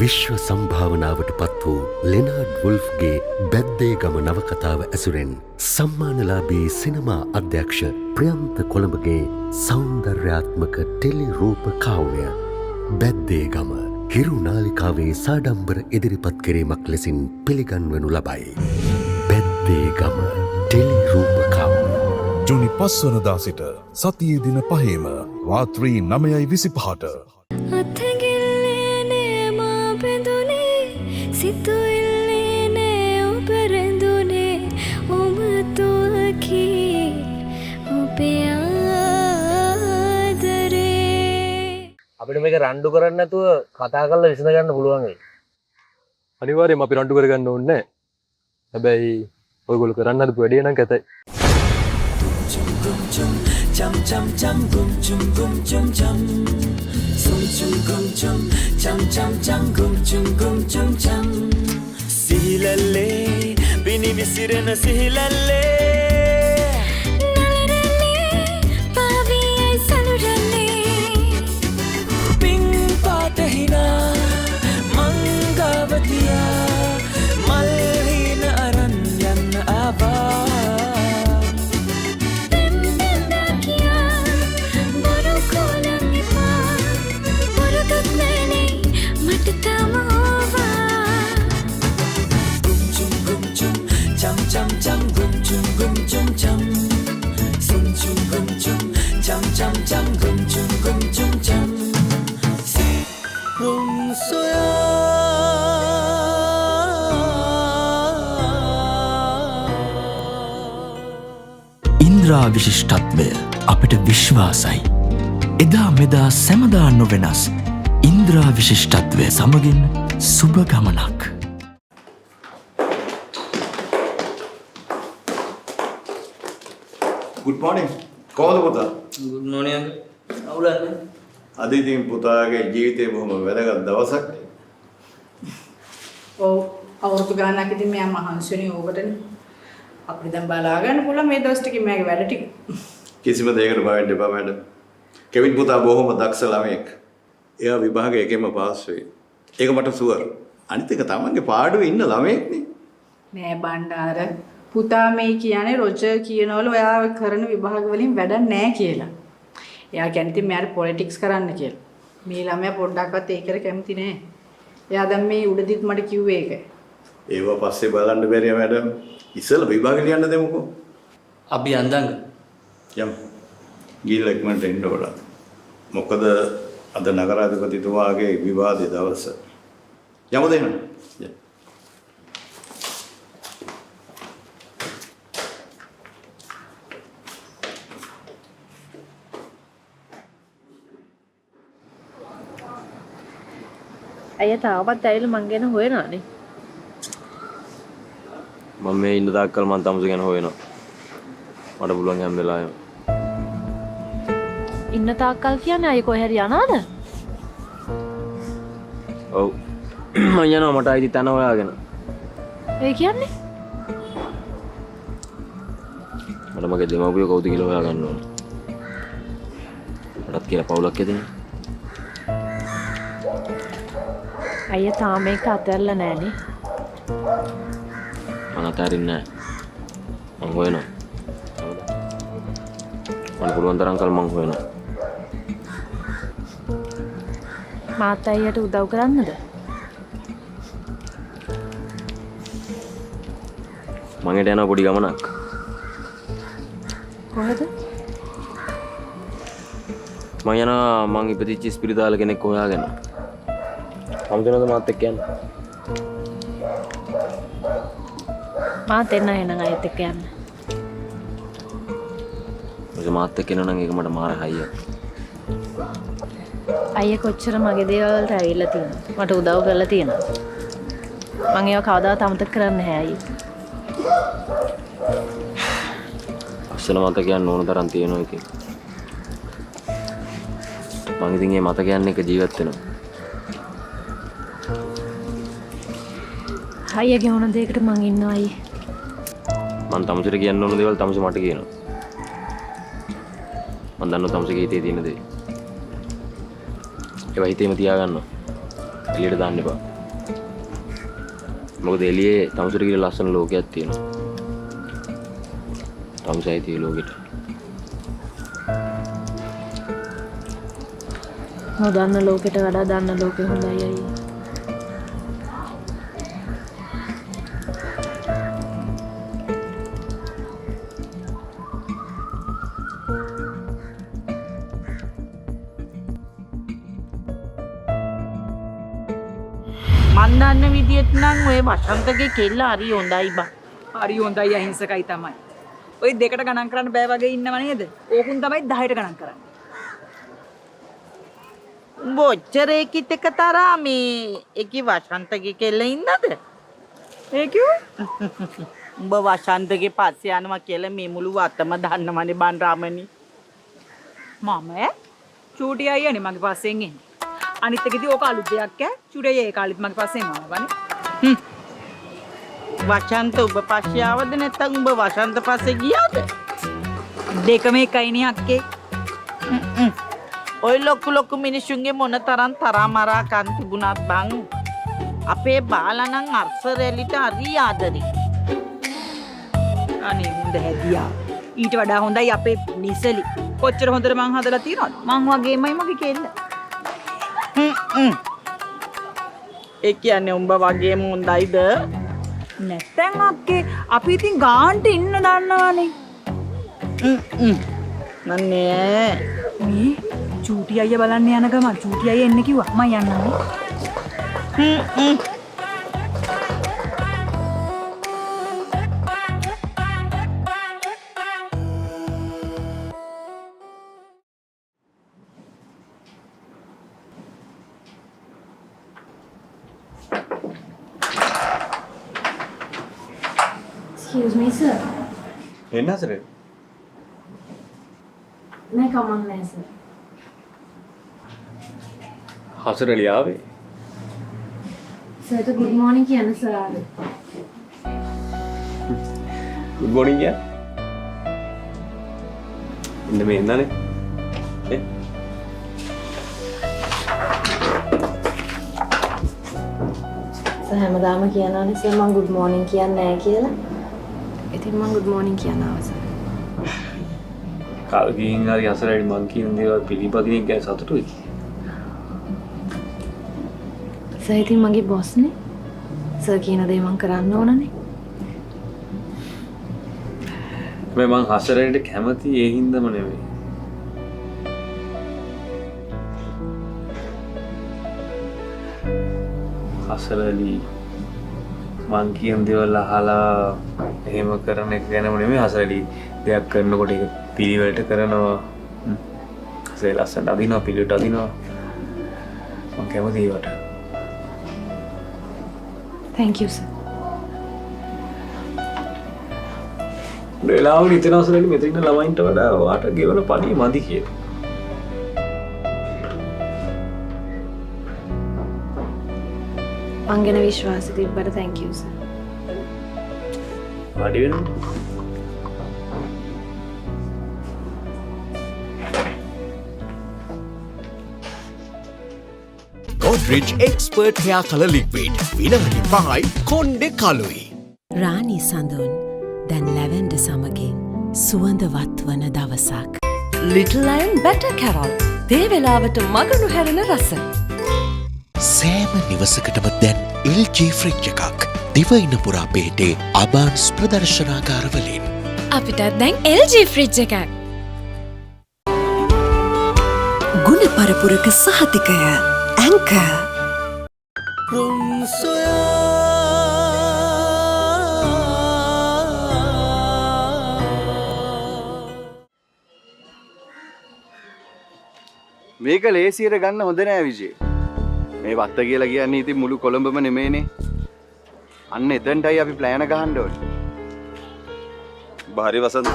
විශ්ව සම්භාවනාවට පත් වූ ලෙනාඩ් වුල්ෆ්ගේ බැද්දේගම නවකතාව ඇසුරෙන් සම්මානලාභී සිනමා අධ්‍යක්ෂ ප්‍රියන්ත කොළඹගේ සෞන්දර්යාත්මක ටෙලි රූප කාව්‍ය බැද්දේගම හිරු නාලිකාවේ සාඩම්බර ඉදිරිපත් කිරීමක් ලෙසින් පිළිගන්වනු ලබයි. බැද්දේගම ටෙලි රූප කාව්‍ය. ජුනි 5 වනදා සිට සතියේ දින 5ේම රාත්‍රී 9:25ට. අත්හැගිල්ලේ නෑ මා බැඳුනේ, සිතුවිල්ලේ නෑ ඔබ රැඳුනේ, උමතුවකි ඔබේ ආදරේ. අපිට මේක රණ්ඩු කරන්න නැතුව කතා කරලා විසඳ ගන්න පුළුවන් වෙයි. අනිවාර්යයෙන්ම අපි රණ්ඩු කරගන්න ඕනේ නැහැ. හැබැයි ඔයගොල්ලෝ කරන්න හදපු වැඩේ නම් කැතයි. සිහිලල්ලේ පිණි විසිරෙන සිහිලල්ලේ. නලරල්ලේ පාවී සලුරල්ලේ. පිං පාට හිනා මංගාවතියා මල් හීන අරන් යන්න ආවා. පෙම් පෙම් කියා බොරු කෝලම් එපා, බොරුදුත් නෑනේ මට තාම ඕවා. ගුම් චුම් ගුම් චුම් චම් චම් චම් ගුම් චුම් ගුම් චුම් චම් සුම් චුම් ගුම් චුම් චම් චම් චම් ගුම් චුම් ගුම් චුම් චම් රුම් සොයා. ඉන්ද්‍රා විශිෂ්ටත්වය අපිට විශ්වාසයි. එදා මෙදා සැමදා නොවෙනස් ඉන්ද්‍රා විශිෂ්ටත්වය සමගින් සුබ ගමනක්. Good morning. කොහොමද පුතා? Good morning uncle. අවුලක් නෑ. අද ඉතින් පුතාගේ ජීවිතේ බොහොම වැදගත් දවසක් නේ. ඔව්, අවුරුදු ගානක් ඉතින් මෙයා මහන්සි වෙන්නේ ඕකටනේ. අපිට දැන් බලා ගන්න පුළුවන් මේ දවස් ටිකේ මෙයාගේ වැඩ ටික. කිසිම දෙයකට බය වෙන්න එපා මැඩම්. කෙවින් පුතා බොහොම දක්ෂ ළමයෙක්. එයා විභාග එකෙම පාස් වෙයි. ඒක මට සුවර්. අනිත් එක තමන්ගේ පාඩුවේ ඉන්න ළමයෙක් නේ. නෑ බණ්ඩාර, පුතා මේ කියන්නේ රොජර් කියනවලු ඔයා කරන විභාග වලින් වැඩක් නෑ කියලා. එයා කියන්නේ ඉතින් මෙයාට පොලිටික්ස් කරන්න කියලා. මේ ළමයා පොඩ්ඩක්වත් ඒකට කැමති නෑ. එයා දැන් මේ උඩදිත් මට කිව්වේ ඒක. ඒවා පස්සේ බලන්න බැරිය මැඩම්. ඉස්සෙල්ලා විභාග ලියන්න දෙමුකෝ. අපි යන්දංග. යමු. ගිහිල්ලා ඉක්මනට එන්න ඕන. මොකද අද නගරාධිපතිතුමාගේ විවාදයේ දවස. යමුද එහෙනම්? යන්න. අයියා තාමත් ඇවිල්ලා මං ගැන හොයනවානේ. මම මේ ඉන්න තාක්කල් මං තමුසේ ගැන හොයනවා. මට පුළුවන් හැම වෙලාවෙම. ඉන්න තාක්කල් කියන්නේ අයියා කොහේ හරි යනවද? ඔව්. මං යනවා මට අයිති තැන හොයාගෙන. ඒ කියන්නේ? මට මගේ දෙමව්පියෝ කවුද කියලා හොයාගන්න ඕන. මටත් කියලා පවුලක් ඇතිනේ. අයියා තාම ඒක අතහැරලා නෑනේ. මං අතහරින්නේ නෑ. මං හොයනවා. මට පුළුවන් තරම් කල් මං හොයනවා. මාත් අයියට උදව් කරන්නද? මං හෙට යනවා පොඩි ගමනක්. කොහෙද? මං යනවා මං ඉපදිච්ච ඉස්පිරිතාල කෙනෙක් හොයාගෙන. හම්බ වෙනවද මාත් එක්ක යන්න? මාත් එන්න එහෙනම් අයත් එක්ක යන්න. මොකද මාත් එක්ක එනවා නම් ඒක මට මාර හයියක්. අයියා කොච්චර මගේ දේවල් වලට ඇවිල්ලා තියෙනවද? මට උදව් කරලා තියෙනවද? මං ඒවා කවදාවත් අමතක කරන්නේ නැහැ අයියේ. ලස්සන මතකයන් ඕන තරම් තියෙනවා ඉතින්. මං ඉතින් මේ මතකයන් එක්ක ජීවත් වෙනවා. අයියාගේ ඕන දෙයකට මං ඉන්නවා අයියේ. මං තමුසෙට කියන්න ඕන දේවල් තමුසෙ මට කියනවා. මං දන්නවා තමුසෙගේ හිතේ තියෙන දේ. ඒවා හිතේම තියාගන්නවා. එළියට දාන්න එපා. මොකද එළියේ තමුසෙට කියලා ලස්සන ලෝකයක් තියෙනවා. තමුසෙයි තියෙ ලෝකෙට. නොදන්න ලෝකෙට වඩා දන්න ලෝකෙ හොඳයි අයියේ. මන් දන්න විදියට නම් ඔය වසන්තගේ කෙල්ල හරි හොඳයි බං. හරි හොඳයි අහිංසකයි තමයි. ඔය දෙකට ගණන් කරන්න බෑ වගේ ඉන්නව නේද? ඕකුන් තමයි 10ට ගණන් කරන්නේ. උඹ ඔච්චර ඒකිත් එක තරහා මේ ඒකි වසන්තගේ කෙල්ල ඉන්නද? ඒ කිව්වේ? උඹ වසන්තගේ පස්සේ යනවා කියලා මේ මුළු වත්තම දන්නවනේ බං රාමණි. මම ඈ? චූටි අයියානේ මගේ පස්සෙන් එන්නේ. අනිත් එක ඉතින් ඕක අලුත් දෙයක් ඈ. චූටි අයියා ඒ කාලෙත් මගේ පස්සෙන් ආවනේ. වසන්ත ඔබ පස්සේ ආවද නැත්නම් උඹ වසන්ත පස්සේ ගියාද? දෙකම එකයිනේ අක්කේ. ඔය ලොකු ලොකු මිනිසුන්ගේ මොන තරම් තරහා මරා කන් තිබුණත් බං අපේ බාලා නම් අර්ස රැලිට හරි ආදරේ. අනේ හොඳ හැදියා. ඊට වඩා හොඳයි අපේ නිසලි. කොච්චර හොඳට මං හදලා තියෙනවද? මං වගේමයි මගේ කෙල්ල. ඒ කියන්නේ උඹ වගේම හොඳයිද? නැත්තම් අක්කේ අපි ඉතින් ගාන්ට ඉන්න දන්නවනේ. නන්නේ මේ චූටි අයියා බලන්න යන ගමන් චූටි අයියා එන්න කිව්වා. මං යන්නම්. Excuse me, sir. එන්න හසරේ. නෑ කමක් නෑ සර්. හසරලි ආවේ. සර්ට ගුඩ් මෝර්නින් කියන්න සර් ආවේ. ගුඩ් මෝර්නින් කියන්න. ඉන්න මේ එන්නනේ. ඈ සර් හැමදාම කියනවනේ සර් මං ගුඩ් මෝර්නින් කියන්නේ නෑ කියලා. ඉතින් මං ගුඩ් මෝර්නින් කියන්න ආවා සර්. කාල් ගිහින් හරි හසරලි මං කියන දේවල් පිළිපදින එක ගැන සතුටුයි. සර් ඉතින් මගේ බොස්නේ. සර් කියන දේ මං කරන්න ඕනනේ. හැබැයි මං හසරලිට කැමති ඒ හින්දාම නෙමෙයි. හසරලි මං කියන දේවල් අහලා එහෙම කරන එක ගැනම නෙමෙයි. හසරලි දෙයක් කරනකොට ඒක පිළිවෙලට කරනවා. හසරලි ලස්සනට අදිනවා, පිළිවෙලට අදිනවා. මං කැමති ඒවට. Thank you, sir. වෙලාවක හිතෙනවා හසරලි මෙතන ඉන්න ළමයින්ට වඩා ඔයාට ගෙවන පඩිය මදි කියලා. මං ගැන විශ්වාසය තිබ්බට thank you, sir. වාඩි වෙන්න. Godrej Expert Hair Color Liquid විනාඩි 5යි කොණ්ඩේ කළුයි. රාණි සඳුන් දැන් ලැවෙන්ඩර් සමගින් සුවඳවත් වන දවසක්. Little Lion Batter Carol තේ වෙලාවට මග නොහැරෙන රස. සෑම නිවසකටම දැන් LG fridge එකක් දිවයින පුරා පිහිටේ අබාන්ස් ප්‍රදර්ශනාගාරවලින්. අපිටත් දැන් LG fridge එකක්. ගුණ පරපුරක සහතිකය ඇන්කර්. මේක ලේසියට ගන්න හොඳ නෑ විජේ. මේ වත්ත කියලා කියන්නේ ඉතින් මුළු කොළඹම නෙමෙයිනේ. අන්න එතනටයි අපි ප්ලෑන ගහන්න ඕනේ. හරි වසන්ත.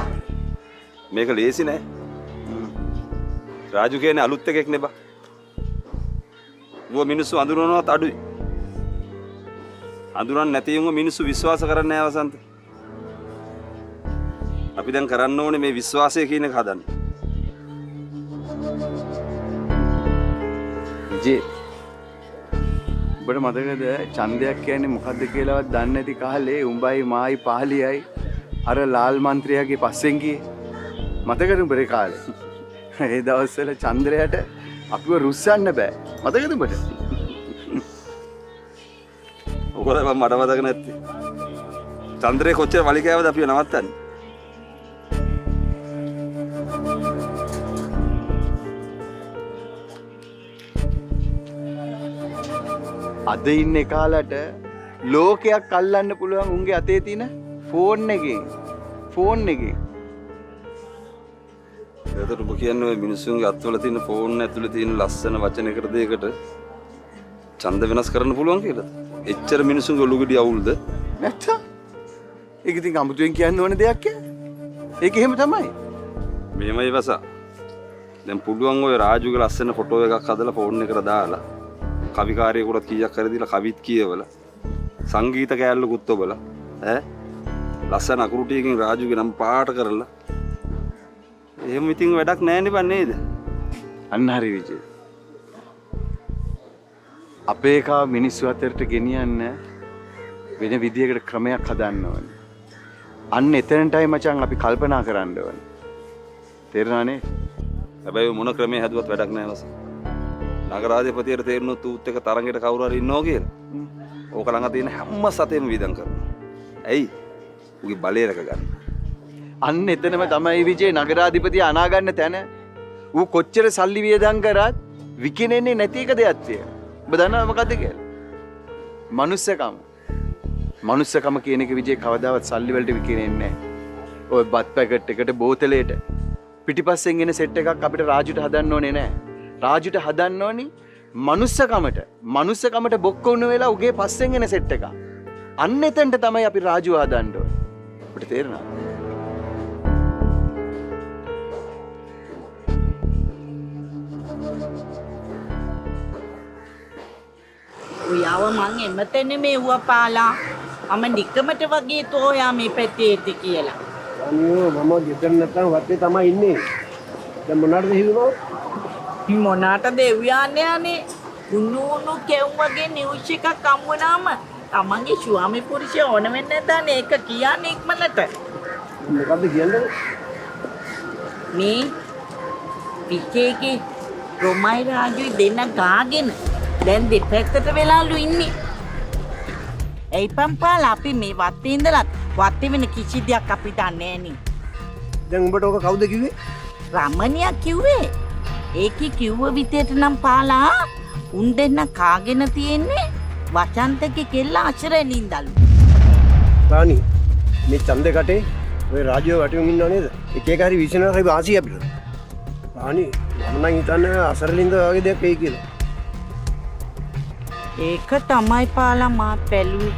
මේක ලේසි නෑ. රාජු කියන්නේ අලුත් එකෙක් නේ බා. ඌව මිනිස්සු අඳුරනවත් අඩුයි. අඳුරන්නේ නැති උන්ව මිනිස්සු විශ්වාස කරන්නේ නෑ වසන්ත. අපි දැන් කරන්න ඕනේ මේ විශ්වාසය කියන එක හදන්න. විජේ උඹට මතකද ඡන්දයක් කියන්නේ මොකද්ද කියලාවත් දන්නේ නැති කාලේ උඹයි මායි පහලියයි අර ලාල් මන්ත්‍රියාගේ පස්සෙන් ගියේ. මතකද උඹට ඒ කාලේ? ඒ දවස්වල චන්ද්‍රයාට අපිව රුස්සන්න බෑ. මතකද උඹට? ඔක තමයි මට මතක නැත්තේ. චන්ද්‍රේ කොච්චර වලි කෑවද අපිව නවත්තන්නේ? අද ඉන්න කාලට ලෝකයක් අල්ලන්න පුළුවන් උන්ගේ අතේ තියෙන ෆෝන් එකෙන්. ෆෝන් එකෙන්. එතකොට ඔබ කියන්නේ ඔය මිනිස්සුන්ගේ අත්වල තියෙන ෆෝන් ඇතුලේ තියෙන ලස්සන වචන එකට දෙයකට ඡන්ද වෙනස් කරන්න පුළුවන් කියලාද? එච්චර මිනිස්සුන්ගේ ඔලු ගෙඩි අවුල්ද? නැත්තම් ඒක ඉතින් අමුතුවෙන් කියන්න ඕන දෙයක් ඈ. ඒක එහෙම තමයි. මෙහෙමයි වසා. දැන් පුළුවන් ඔය රාජුගේ ලස්සන ෆොටෝ එකක් හදලා ෆෝන් එකට දාලා කවිකාරයෙකුට කීයක් හරි දීලා කවිත් කියවලා සංගීත කෑල්ලකුත් ඔබලා ඈ ලස්සන අකුරු ටිකකින් රාජුගේ නම පාට කරලා එහෙම ඉතින් වැඩක් නෑ නේ බං නේද? අන්න හරි විජේ. අපේ එකා මිනිස්සු අතරට ගෙනියන්න වෙන විදියකට ක්‍රමයක් හදන්න ඕනේ. අන්න එතනටයි මචං අපි කල්පනා කරන්න ඕනේ. තේරුණා නේ? හැබැයි මොන ක්‍රමේ හැදුවත් වැඩක් නෑ වස. නගරාධිපතියට තේරුණොත් ඌත් එක තරඟයට කවුරු හරි ඉන්නවා කියලා. ඕක ළඟ තියෙන හැම සතේම වියදම් කරනවා. ඇයි? ඌගේ බලය රැක ගන්න. අන්න එතනම තමයි විජේ නගරාධිපතිය අනා ගන්න තැන. ඌ කොච්චර සල්ලි වියදම් කරත් විකිණෙන්නේ නැති එක දෙයක් තියෙනවා. ඔබ දන්නවද මොකද්ද කියලා? මනුස්සකම. මනුස්සකම කියන එක විජේ කවදාවත් සල්ලි වලට විකිණෙන්නේ නැහැ. ඔය බත් පැකට් එකට බෝතලයට පිටිපස්සෙන් එන සෙට් එකක් අපිට රාජුට හදන්න ඕනේ නෑ. රාජුට හදන්න ඕනි මනුස්සකමට. මනුස්සකමට බොක්ක වුණ වෙලාව උගේ පස්සෙන් එන සෙට් එකක්. අන්න එතනට තමයි අපි රාජුව හදන්න ඕනේ. ඔබට තේරෙනවද? ඔයාව මං එමතනේ මෙව්වා පාලා. මම නිකමට වගේ තෝ ඔයා මේ පැත්තේ එද්දි කියලා. අනියෝ මම ගෙදර නැත්තම් වත්තේ තමයි ඉන්නේ. දැන් මොනාටද හිතුවා? මොනාටද එව්යාන්නේ අනේ? උණු උණු කෙවුම් වගේ නිවුස් එකක් හම් වුණාම තමන්ගේ ස්වාමි පුරුෂයා ඕන වෙන්නේ නැතනේ ඒක කියන්නේ ඉක්මනට. මොකද්ද කියන්නේ? මේ පිටේගේ රොමයි රාජුයි දෙන්න ගාගෙන දැන් දෙපැත්තට වෙලාලු ඉන්නේ. ඇයි පම්පාලා අපි මේ වත්තේ ඉඳලත් වත්තේ වෙන කිසි දෙයක් අපි දන්නේ නෑනේ. දැන් උඹට ඕක කවුද කිව්වේ? රමණියා කිව්වේ. ඒකේ කිව්ව විදියට නම් පාලා උන් දෙන්න කාගෙන තියෙන්නේ වසන්තගේ කෙල්ල අශරෙනින්දලු. රාණි මේ ඡන්දේ කටේ ඔය රාජ්‍යව වටේම ඉන්නව නේද? එක එක හරි විශ්ිනවා හරි වාසිය අපිට. රාණි මම නම් හිතන්නේ අසරලින්ද වගේ දෙයක් වෙයි කියලා. ඒක තමයි පාලා මාත් බැලුවේ.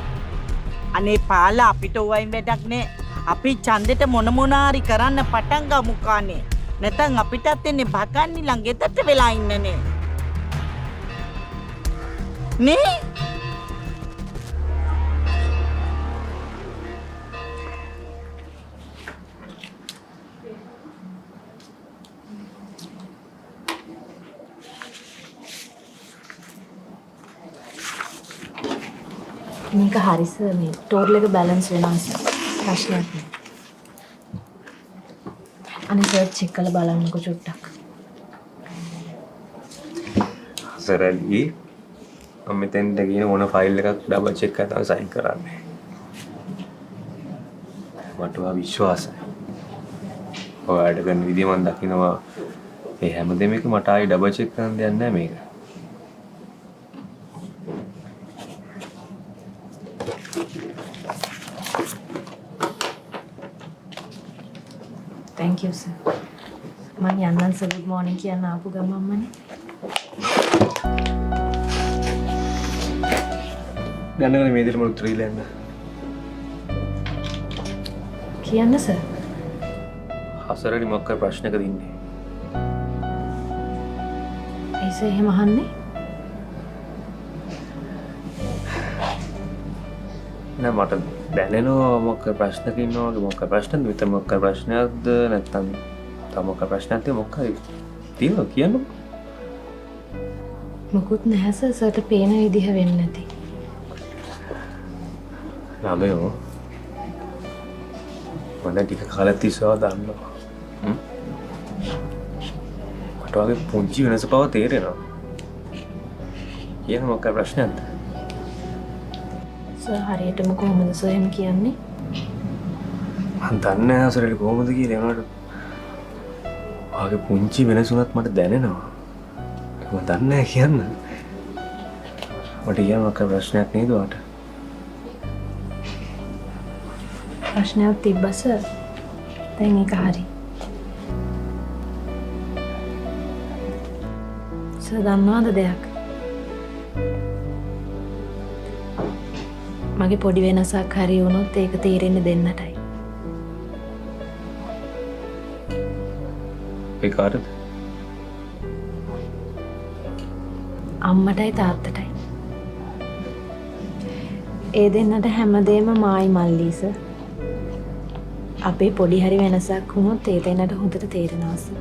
අනේ පාලා අපිට ඔවයින් වැඩක් නෑ. අපි ඡන්දෙට මොන මොන හරි කරන්න පටන් ගමු කානේ. නැත්නම් අපිටත් එන්නේ බකන්නි ළඟ ගෙදරට වෙලා ඉන්නනේ. නේ? මේක හරි සර් මේ ටෝටල් එක බැලන්ස් වෙනවා සර්. ප්‍රශ්නයක් නෑ. අනේ සර් චෙක් කරලා බලන්නකෝ චුට්ටක්. සර් ඇලි මම මෙතෙන්ට කියන මොන ෆයිල් එකක් ඩබල් චෙක් කරලා තමයි සයින් කරන්නේ. මට ඔයා විශ්වාසයි. ඔයා වැඩ කරන විදිය මම දකිනවා. ඒ හැම දෙයක්ම එක මට ආයි ඩබල් චෙක් කරන්න දෙයක් නෑ මේක. Thank you sir. මං යන්නම් සර් good morning කියන්න ආපු ගමන්මනේ. දැනගෙන මේ විදිහට මට උත්තර දීලා යන්න. කියන්න සර්. හසරලි මොකක් හරි ප්‍රශ්නයකද ඉන්නේ? ඇයි සර් එහෙම අහන්නේ? නෑ මට දැනෙනවා මොකක් හරි ප්‍රශ්නක ඉන්නවා වගේ. මොකක් හරි ප්‍රශ්නද? මෙතන මොකක් හරි ප්‍රශ්නයක්ද? නැත්නම් තව මොකක් හරි ප්‍රශ්නයක් තියෙනවා මොකක් හරි තියෙනවා කියන්නකෝ. මොකුත් නැහැ සර්. සර්ට පේන විදිහ වෙන්නේ නැති. ළමයෝ මම දැන් ටික කාලයක් තිස්සේ ඔයාව දන්නවා. මට වගේ පුංචි වෙනස පව තේරෙනවා. කියන්න මොකක් ප්‍රශ්නයක්ද? සර් හරියටම කොහොමද සර් එහෙම කියන්නේ? මං දන්නේ නැහැ අසරලි කොහොමද කියලා. ඒ වුණාට ඔයාගේ පුංචි වෙනස උනත් මට දැනෙනවා. ඒක මං දන්නේ නැහැ කියන්න. මට කියන්න මොකක් ප්‍රශ්නයක් නේද ඔයාට? ප්‍රශ්නයක් තිබ්බා සර්. දැන් ඒක හරි. සර් දන්නවද දෙයක්? මගේ පොඩි වෙනසක් හරි වුණොත් ඒක තේරෙන්නේ දෙන්නටයි. ඒ කාටද? අම්මටයි තාත්තටයි. ඒ දෙන්නට හැමදේම මායි මල්ලී සර්. අපේ පොඩි හරි වෙනසක් වුණොත් ඒ දෙන්නට හොඳට තේරෙනවා සර්.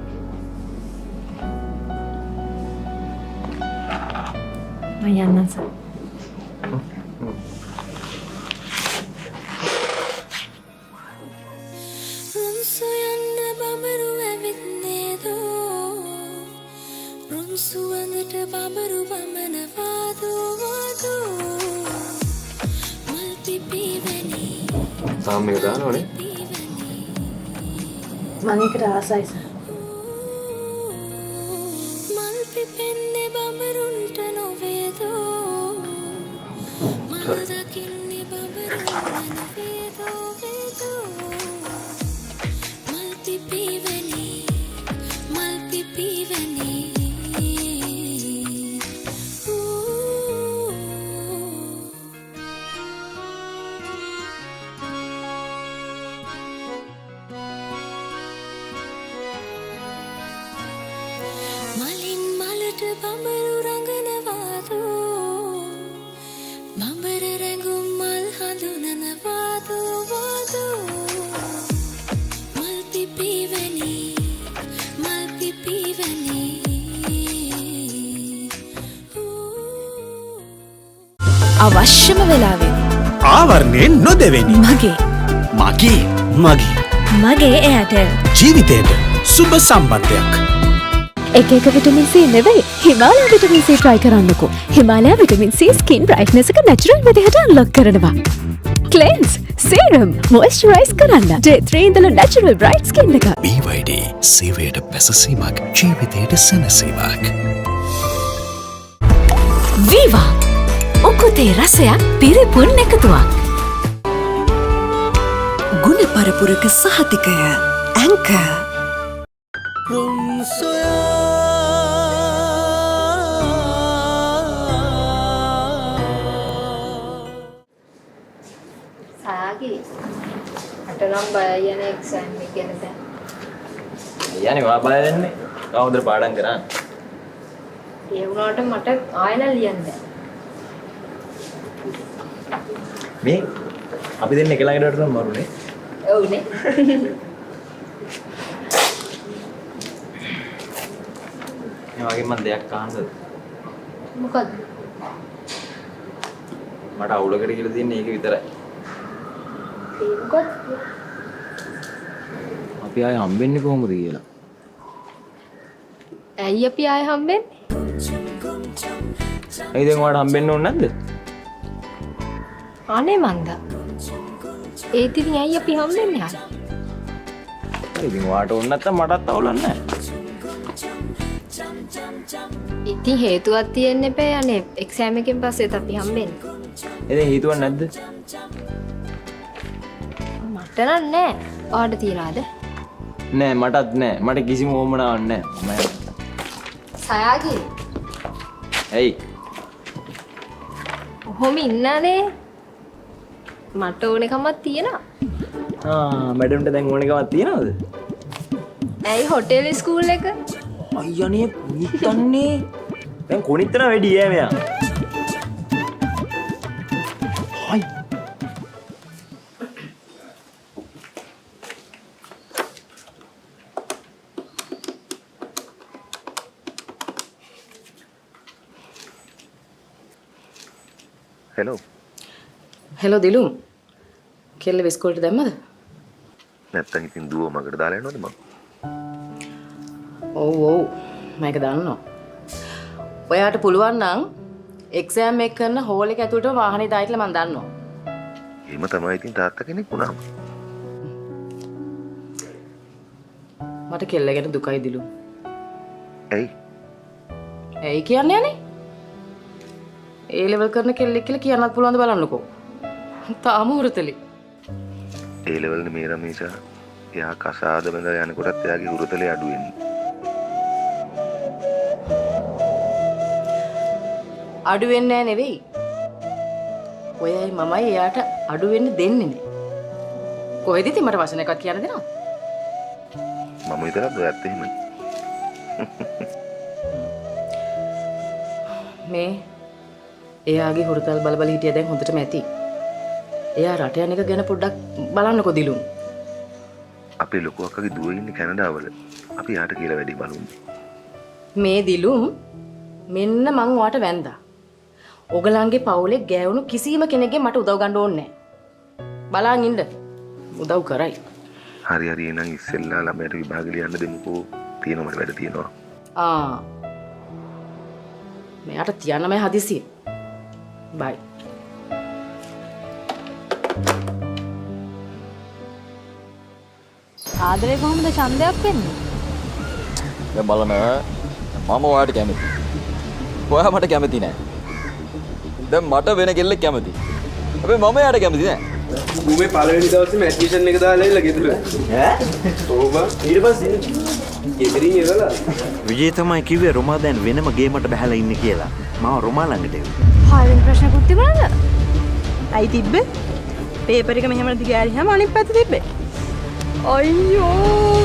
මම යන්නම් සර්. තාම මේක දානවනේ. මම ඒකට ආසයි සර්. මල් පිපෙන්නේ බඹරුන්ට නොවේදෝ මල් දකින්නේ බඹරුන් නොවේදෝ වේදෝ මල් පිපිවැනි මල් පිපිවැනි. මලින් මලට බඹරු රඟනවාදෝ බඹර රැඟුම් මල් හඳුනනවාදෝ වාදෝ මල් පිපිවැනි මල් පිපිවැනි. අවශ්‍යම වෙලාවෙදි ආවරණයෙන් නොදෙවෙනි මගේ මගේ මගේ මගේ එයාටෙල් ජීවිතයට සුබ සම්බන්ධයක්. එක එක විටමින් C නෙවෙයි හිමාලයා විටමින් C try කරන්නකෝ. Himalaya vitamin C skin brightness එක නැචරල් විදිහට අන්ලොක් කරනවා. ක්ලෙන්ස්, සීරම්, මොයිස්චරයිස් කරන්න. ඩේ 3 ඉඳලා නැචරල් බ්‍රයිට් ස්කින් එක. BYD සේවයට පැසසීමක් ජීවිතයට සැනසීමක්. වීවා උකුතේ රසයක් පිරිපුන් එකතුවක්. ගුණ පරපුරක සහතිකය ඇංකර්. සාගි මට නම් බයයි යන එක්සෑම් එක ගැන දැන්. යන්නේ ඔයා බය වෙන්නේ? කවුද පාඩම් කරන්නේ? ඒ වුණාට මට ආයෙ නම් ලියන්න බෑ. මේ අපි දෙන්න එක ළඟට වටන මරුනේ. ඔව්නේ. මේ වගේ මං දෙයක් අහන්නද? මොකද්ද? මට අවුලකට කියලා තියෙන්නේ ඒක විතරයි. ඒ මොකද්ද? අපි ආයෙ හම්බෙන්නේ කොහොමද කියලා. ඇයි අපි ආයෙ හම්බෙන්නේ? ඇයි දැන් ඔයාට හම්බෙන්න ඕනේ නැද්ද? අනේ මන්දා. ඒත් ඉතින් ඇයි අපි හම්බෙන්නේ ආයෙ? ඉතින් ඔයාට ඕන නැත්තම් මටත් අවුලක් නැහැ. ඉතින් හේතුවක් තියෙන්න එපා අනේ එක්සෑම් එකෙන් පස්සෙත් අපි හම්බෙන්නේ. ඉතින් හේතුවක් නැද්ද? මට නම් නෑ. ඔයාට තියනවාද? නෑ මටත් නෑ. මට කිසිම උවමනාවක් නෑ. මම සයාගි. ඇයි? ඔහොම ඉන්නනේ. මට ඕනකමක් තියෙනවා. ආ මැඩම්ට දැන් ඕනකමක් තියෙනවද? ඇයි හොටෙල් ස්කූල් එක? අයියනේ කොනිටන්නේ. දැන් කොනිටන වැඩි ඈ මෙයා. හයි. හෙලෝ දිලුම්. කෙල්ල ඉස්කෝලේට දැම්මද? නැත්තම් ඉතින් දුව මගට දාලා යනවද මං? ඔව් ඔව් මම ඒක දන්නවා. ඔයාට පුළුවන් නම් එක්සෑම් එක කරන හෝල් එක ඇතුළටම වාහනේ දායි කියලා මං දන්නවා. එහෙම තමයි ඉතින් තාත්තා කෙනෙක් වුණාම. මට කෙල්ල ගැන දුකයි දිලුම්. ඇයි? ඇයි කියන්නේ අනේ? ඒ ලෙවල් කරන කෙල්ලෙක් කියලා කියන්නත් පුළුවන්ද බලන්නකෝ. තාම හුරතලේ. ඒ ලෙවල් නේ මේ රමේෂා. එයා කසාද බඳලා යනකොටත් එයාගේ හුරතලේ අඩු වෙන්නේ. අඩු වෙන්නේ නෑ නෙවෙයි. ඔයයි මමයි එයාට අඩු වෙන්න දෙන්නේ නෑ. කොහෙද ඉතින් මට වචන එකක් කියන්න දෙනවද? මම විතරක්ද ඔයත් එහෙමයි. මේ එයාගේ හුරතල් බල බල හිටියා දැන් හොඳටම ඇති. එයා රට යන එක ගැන පොඩ්ඩක් බලන්නකෝ දිලුම්. අපේ ලොකු අක්කගේ දුව ඉන්නේ කැනඩාවල. අපි යාට කියලා වැඩි බලමු. මේ දිලුම් මෙන්න මං ඔයාට වැන්දා. ඔගලන්ගේ පවුලේ ගෑවුණු කිසිම කෙනෙක්ගෙන් මට උදව් ගන්න ඕනේ නෑ. බලන් ඉන්න. උදව් කරයි. හරි හරි එහෙනම් ඉස්සෙල්ලා ළමයට විභාග ලියන්න දෙමුකෝ. තියෙනවා මට වැඩ තියෙනවා. ආ. මෙයාට තියන්න මම හදිසියෙ. බයි. ආදරේ කොහොමද ඡන්දයක් වෙන්නේ? දැන් බලන්න මම ඔයාට කැමති. ඔයා මට කැමති නෑ. දැන් මට වෙන කෙල්ලෙක් කැමති. හැබැයි මම එයාට කැමති නෑ. ඌ මේ පළවෙනි දවසේම ඇඩ්මිෂන් එක දාලා ඇවිල්ලා ගෙදර. ඈ? ඔව් බං. ඊට පස්සේ ගෙදරින් එවලා. විජේ තමයි කිව්වේ රොමා දැන් වෙනම ගේමට බහැලා ඉන්නේ කියලා. මාව රොමා ළඟට එව්වා. හයවෙනි ප්‍රශ්නකුත් තිබුණාද? ඇයි තිබ්බේ? පේපර් එක මෙහෙම දිග ඇරියාම අනිත් පැත්ත තිබ්බේ. අයියෝ.